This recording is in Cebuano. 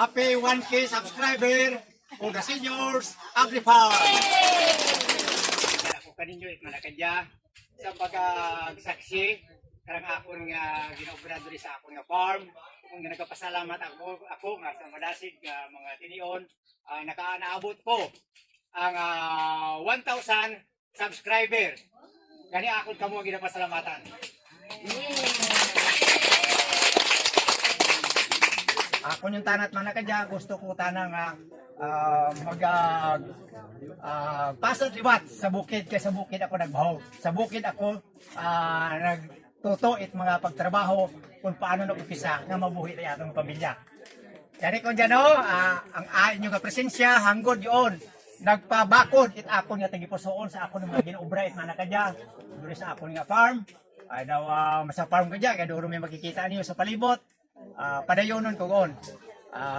Happy 1K subscriber for the Seniors Agri Farm. Ako kaninyo it manakadya sa pagsaksi karang ako nga ginaobra diri sa akon nga farm. Kung nagapasalamat ako nga sa madasig nga mga tinion, naka naabot ko ang 1,000 subscriber. Gani akon kamo ang ginapasalamatan. Ako yung tanat man kadya, gusto ko tanang mag pasat liwat sa bukid kay sa bukid ako nagbaho. Sa bukid ako nagtuto it mga pagtrabaho kung paano nag-umpisa nga mabuhi na atong pamilya. Gani ko dyan no, ang inyo nga presensya hanggod yun nagpabakod it ako nga tagipusoon sa ako ng mga ginaobra it manakadya diri sa ako nga farm. Ay daw sa farm ko dyan, kaya doon may makikita niyo sa palibot. Padayonon ko goon.